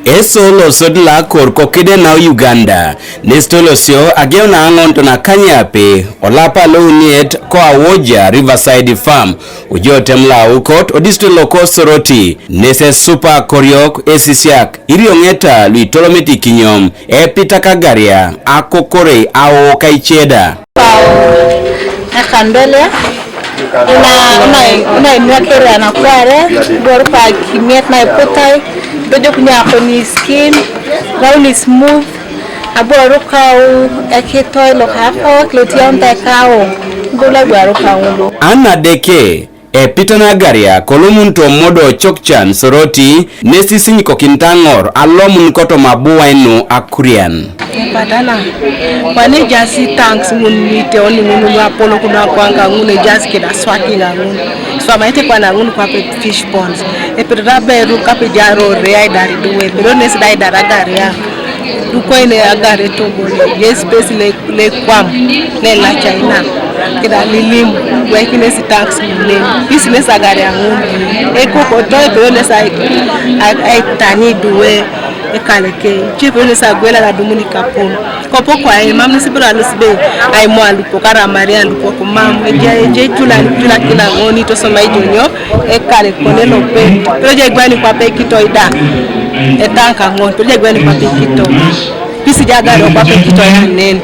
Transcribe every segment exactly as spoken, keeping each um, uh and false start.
Esolo sodla kor kokide na Uganda. Nestolosio ageo na ang'on to na kanyape olapa lo uniet ko Awoja Riverside Farm. Ujo temla ukot odistilo ko Soroti. Nese supa koriok esisiak iriong'eta luitolometi kinyom epitaka garia akokore ao kaicheda. Akandele una una una inua kere anakware bor pa kimiet na iputai dojo kunya ko ni skin round is smooth aboro kau ekitoi lo kako kilo tianta kau gola gwaro kau. Ana deke epitana garia kolomun to modo chokchan Soroti nesi sinyi kokintang'or alomun koto mabuwa enu akurian. Patana. Kwane jasi tanks ngun mite oni ngun ngun apolo kuna kwanga ngune jasi kida swaki nga ngun. Swama ite kwa na ngun kwa pe fish ponds. E pero da beru ka pe jaro re ai dari duwe. Pero nesi dai dara garia. Duko ine agare togo. Yes, space le le kwam ne la China kida lilim wekine si tax ne business agari angun e ko ko to e pero ne sa ai tani duwe e kale ke che pero ne sa gwela la dumuni kapon ko po kwa e mam ne si pero alu si be ai mo alu po kara mari alu po ko mam e je e je tula tula kina ngoni to so mai jonyo e kale ko ne lo pe pero je gwani kwa pe kito ida e tanka ngon pero je gwani kwa pe kito pisi jagari kwa pe kito ya nene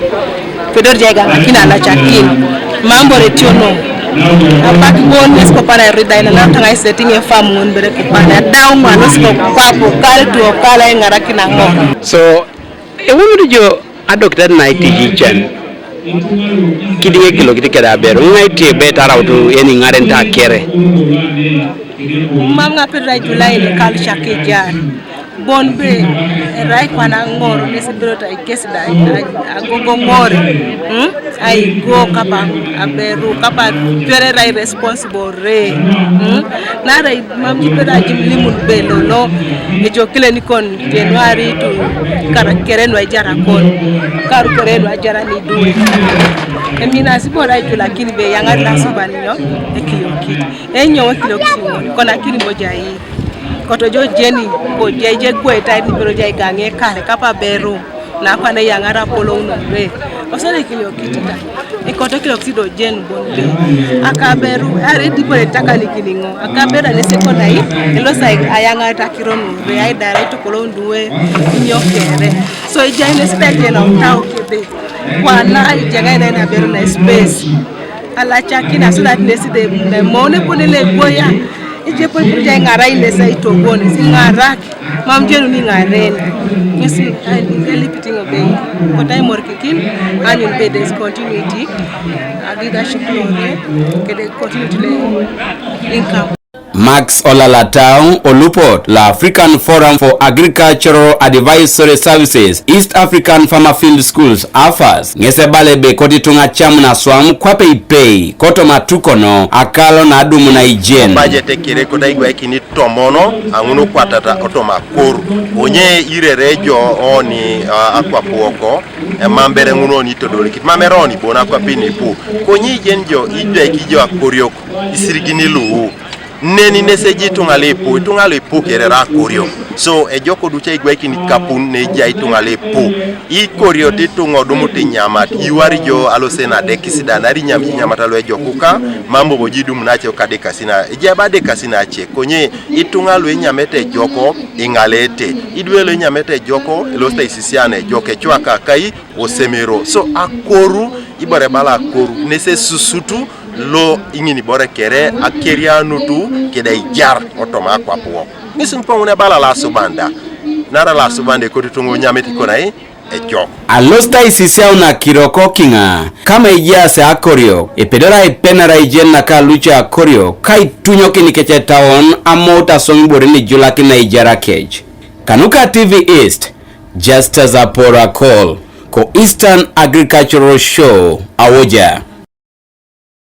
Fedor jega kina la chakin. Mambo retio no. Apak bon nes ko para rida ina na tanga setting e fam ngon bere ko para daw ma los ko papo kal tu kala ngara kina ngo. So e wonu jo adokta na iti hichan. Kidi e kilo kiti keda beru ngai ti be tara utu eni ngaren ta kere. Mam nga pira julai le kal chakijar. Bon be rai kwana ngoro ne sibiro ta ikesi da agogo ngore. Hmm? Ai go kapa aberu kapa pere rai responsible re. Hmm? Na rai mam ji pera jim limun be lolo. E jo kile ni kon January tu kara kere no jara kon. Karu kere no jara ni duwe. Emina sibo rai tu lakini be yanga la subani no. Ekiyo kiti. Enyo wekilo kisimoni kona kini moja hii koto jo jeni bo jai je kwe tai ni pero jai gange kare kapa beru na kwa ne yangara polo uno be osole kilo kitita e koto kilo kisido jen bon be aka beru are di pore taka ni kini ngo aka bera ne seko nai elo sai ayanga takiro no be ai dara to kolo nduwe nyo kere so ijai ne sita jena utao kebe kwa na ijanga ina na beru na space. Ala chakina so that nesi de mone pone le goya. Ije pon pon jai ngara ile sa ito gone si ngara. Mam jenu ni ngaren. Nisi ai ngeli pitingo be. Kota imor kikin anil be des continuity. Agida shuklo re. Kede continuity le income. Max Olalatau olupot la African Forum for Agricultural Advisory Services, East African Farmer Field Schools, afas, ng'ese bale be koti tung'a cham na swam kwape ipei, koto matukono, akalo na adumu na ijen. Budget ekire kota igwa ikini tomono, ang'uno kwatata otoma kor. Onye irere jo oni uh, akwapuoko, emambere ng'uno oni todori kit mamere oni bona kwapini pu. Konye ijen jo idwe ki jo akoriok, isirigini luwu. Neni nese ji tunga le ipu, tunga le ipu kere ra korio. So e joko ducha igwe kini kapun ne jai tunga le ipu. I korio ti tungo dumu ti nyamat, iwari jo alo sena de kisida nari nyam ji nyamat alo e joku ka, mambo boji dumu nache okade kasina, ije ba de kasina che, konye itunga lo inyamete joko, ingalete, idwe lo inyamete joko, ilosta isisiane, joke chwaka kai, osemero. So akoru, ibore bala akoru, nese susutu, lo ing'ini bore kere akerianutu kida ijar otoma akwap wok. Ng'isi mpong'une bala lasubanda nara lasubanda ekotitung'u nyamit ikonai ejok. Alosta isisiau na kiroko king'a kama ijiase akorio epedora ipenara ijen naka lucha akorio kaitunyoki nikechetaon amouta somi bore nijulaki na ijara kech. Kanuka T V East, Justus Apora Call, ko Eastern Agricultural Show, Awoja.